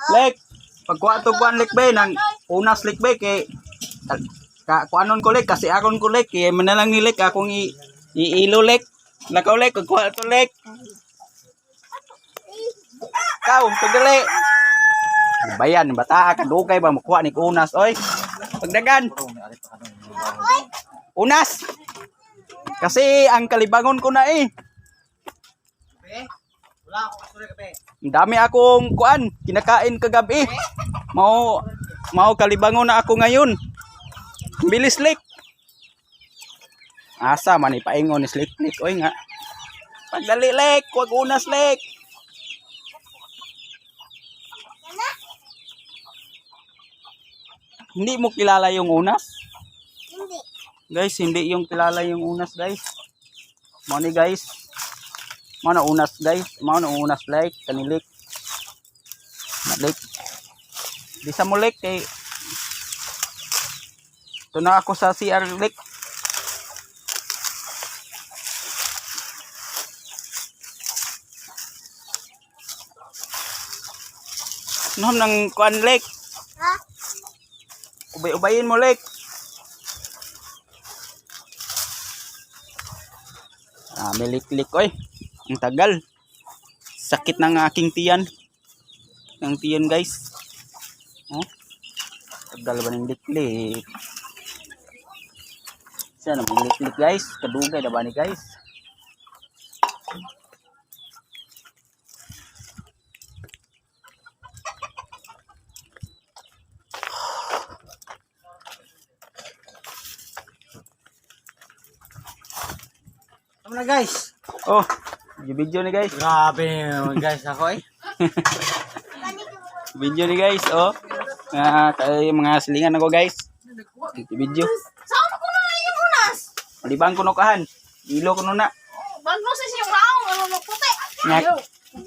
Lek, pagkuha to kuan, lek bay nang unas, lek bay, kay ka kuanon ko, lek, kasi akon ko, lek, kay man na lang ni, lek, akong i iilo, lek. Lakaw, lek, pagkuha to, lek. Kaw, pagdali. Bayan, bata ka dugay ba makuha ni unas oy. Pagdagan. Unas. Kasi ang kalibangon ko na eh. Ang dami akong kuan, kinakain kagabi. Mao mao kalibangon na ako ngayon. Bilis, lek. Asa man ipaingon ni Slick Lick oy nga. Pagdali, lek, wag unas, lek. Hindi mo kilala yung unas? Hindi. Guys, hindi yung kilala yung unas, guys. Mao ni, guys. Mao na unas, guys. Mao na unas like kanilik. Nalik. Di sa mulik kay ito na ako sa CR, lik. Nom ng kuan, lek. Ha? Ubay-ubayin mo, lek. Ah, may lik-lik, oy. Ang tagal. Sakit ng aking tiyan. Ng tiyan, guys. Oh. Tagal ba ng liklik? Sana may liklik, guys. Kadugay na ba ni, guys? Tama na, guys. Oh, video ni, guys. Grabe naman, guys, ako eh. Video ni, guys, oh. Ah, tayo yung mga silingan ako, guys. Video. Saan ko na yung unas? Malibang ko no kahan. Ilo ko no na. Bagno sa siyong raong, ano no puti. Nga.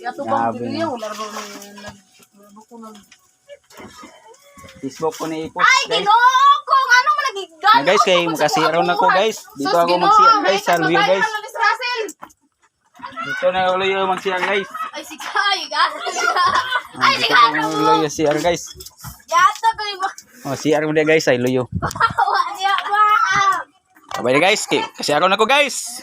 Ato bang Grabe video, na. laro nang ko nag Facebook ko ni i-post, Ay, guys. Ginoo ko, ano man nagigan. Na, guys, kay makasiraw na ko, guys. Dito ako magsiya, guys, sa Luyo, guys. Dito na ulo magsiya, guys. Ay, si Kai, guys. Ah, Ay, si dito Kai. na ulo CR, guys. Yata kay ba. Oh, CR mo dia, guys, ay luyo. Wa niya ba. Abay na, guys, kay kasi araw na ko, guys.